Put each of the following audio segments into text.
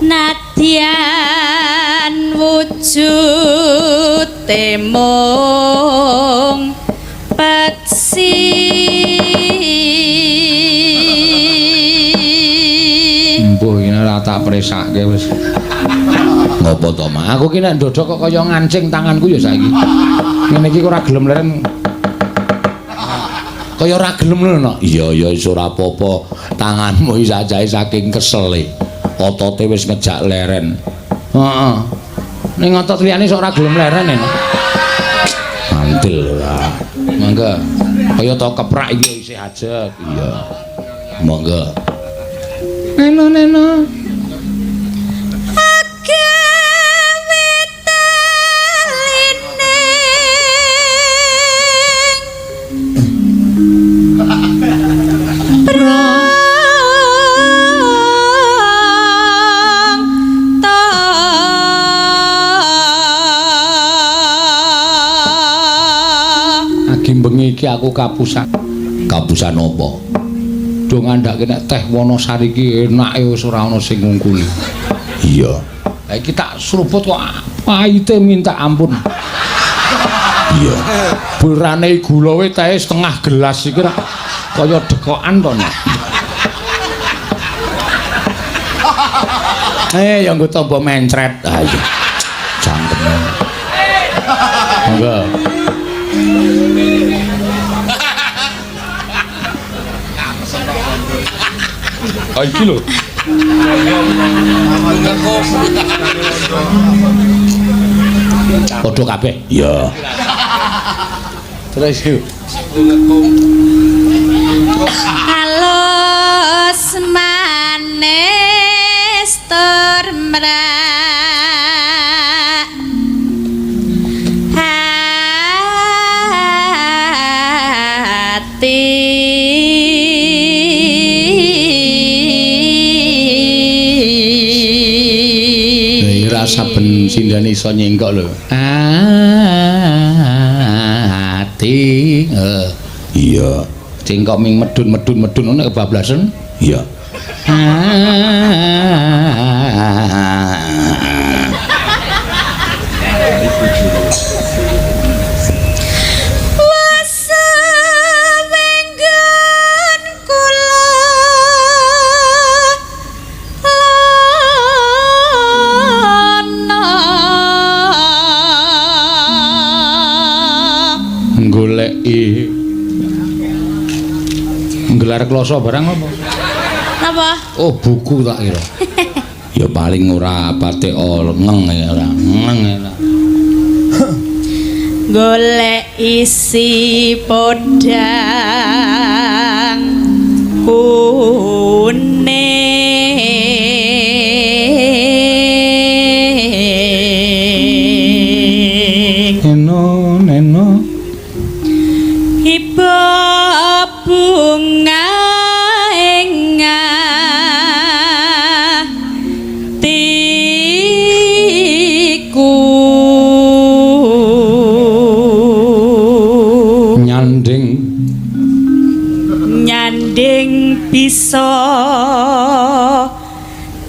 Nadyan wujute mung peksi. Mbuh iki ora tak presake wis. Ngopo to, Mak? Aku ki nek ndodok kok kaya ngancing tanganku ya saiki. Ngene iki kok ora gelem leren. Kaya ora gelem lho, Nok. Iya, ya wis ora apa-apa. Tanganmu iki sajae saking kesele. Otote wis ngejak leren. Heeh. Ning otot liyane sok ora gelem leren e. Mantil ora. Mangga. Kaya to keprak iki isih ajeg. Iya. Monggo. Neno neno. Agawe talining prang ta. Agi bengi iki aku kapusan. Kapusan apa? Do ngandhake nek teh Wonosari iki enake wis ora ana sing ngungkuli. Iya. Lah iki tak seruput kok pahite minta ampun. Iya. Burane gulawe teh setengah gelas iki rak kaya dekokan to nek. Ya nggo tombo mencret. Ah iya. Cangkeme. Monggo. Ah iki lho. Padha kabeh. Iya. Terus yuk. Halus manis tur mrak hati. Rasa ben sindane iso nyengkok lho. Ati. Iya. Cengkok ming medun-medun-medun ngono kebablasan. Iya. Wasawenggan kula lana Goleki nggelar kloso barang apa? Napa? Oh, buku tak kira. Ya paling ora patek ngeng ya ora. Ngeng ya ora. Golek isi podang kuning. Neno neno. Iba bunga ing atiku. Nyanding nyanding bisa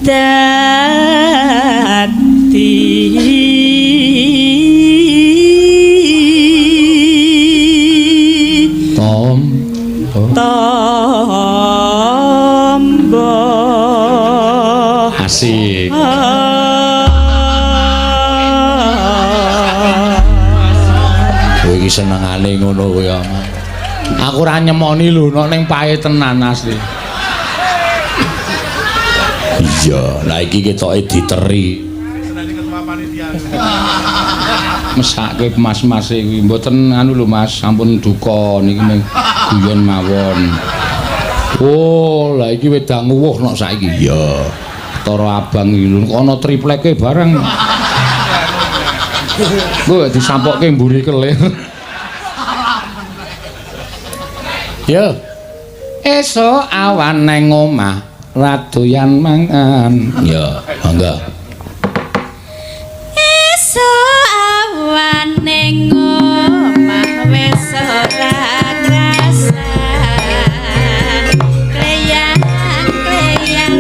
dadi tom tombo. Asik. Kowe iki senengane ngono kowe ya. Aku ora nyemoni lho nek ning pae tenan asli. Iya, lah iki ketoke diteri. Mesake mas-mase kuwi mboten anu lho Mas, sampun duka niki mung guyon mawon. Oh, lah iki wedang uwuh nok saiki. Iya. Tara abang iki lho ana tripleke bareng. Kuwi disampokke mburi kelir. Yo. Esuk awan nang omah ra doyan mangan. Ya, monggo. Esuk awan ning omah wis ora krasan. Kleyang kleyang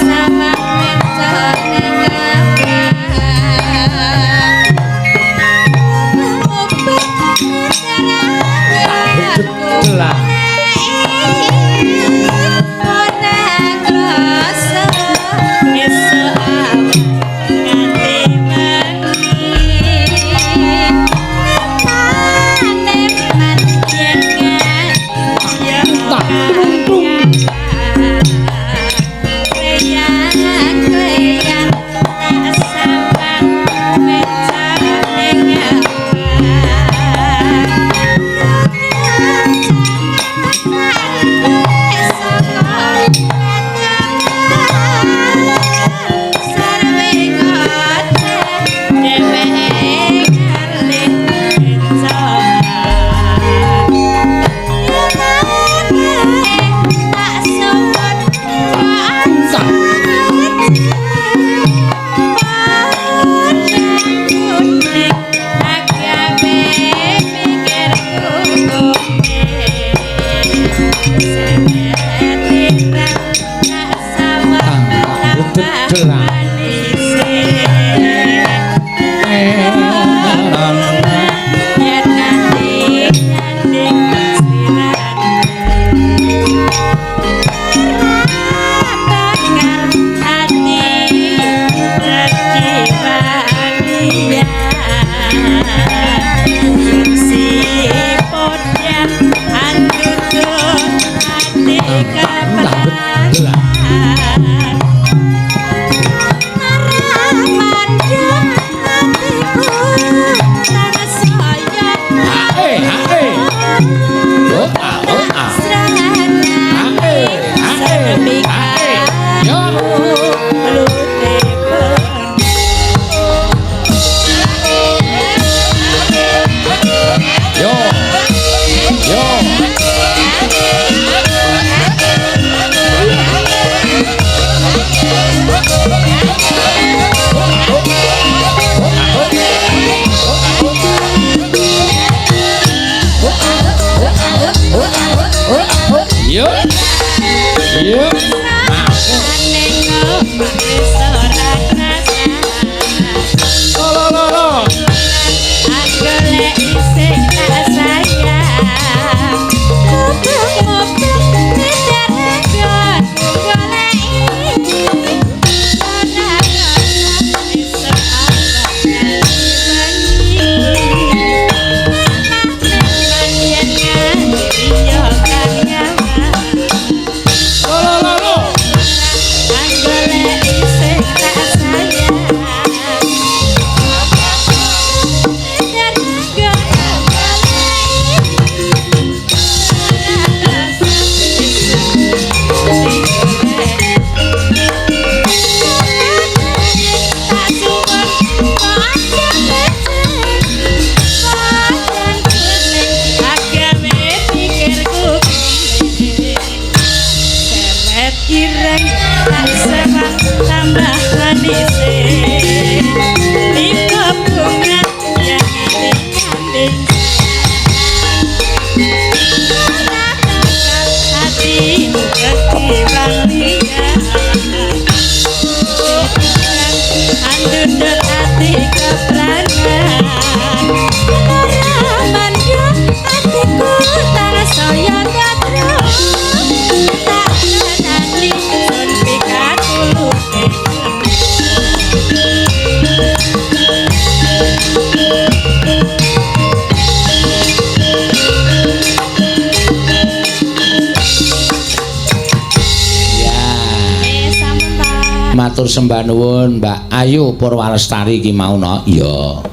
sawang. Bedelan. Yen nanti nyanding sliramu bakal ati kekiwanian si podyan andutut ati kepelan. Hae, hae. Oh, ah, oh, ah. Hae, hae, hae. Yo. Yo. Yo. Yo. Yo. Masuk. Lo lo lo lo. Lo lo lo lo. Ireng tak serang tambah manis tipe bunga yang nyanding hati kekiwang liya andundut ati kepranan ora mandhut atiku tansaya dadro tak tenani sun pikatulute. Ya. Sampun, Pak. Matur sembah nuwun Mbak Ayu Purwalestari iki mau no. Iya.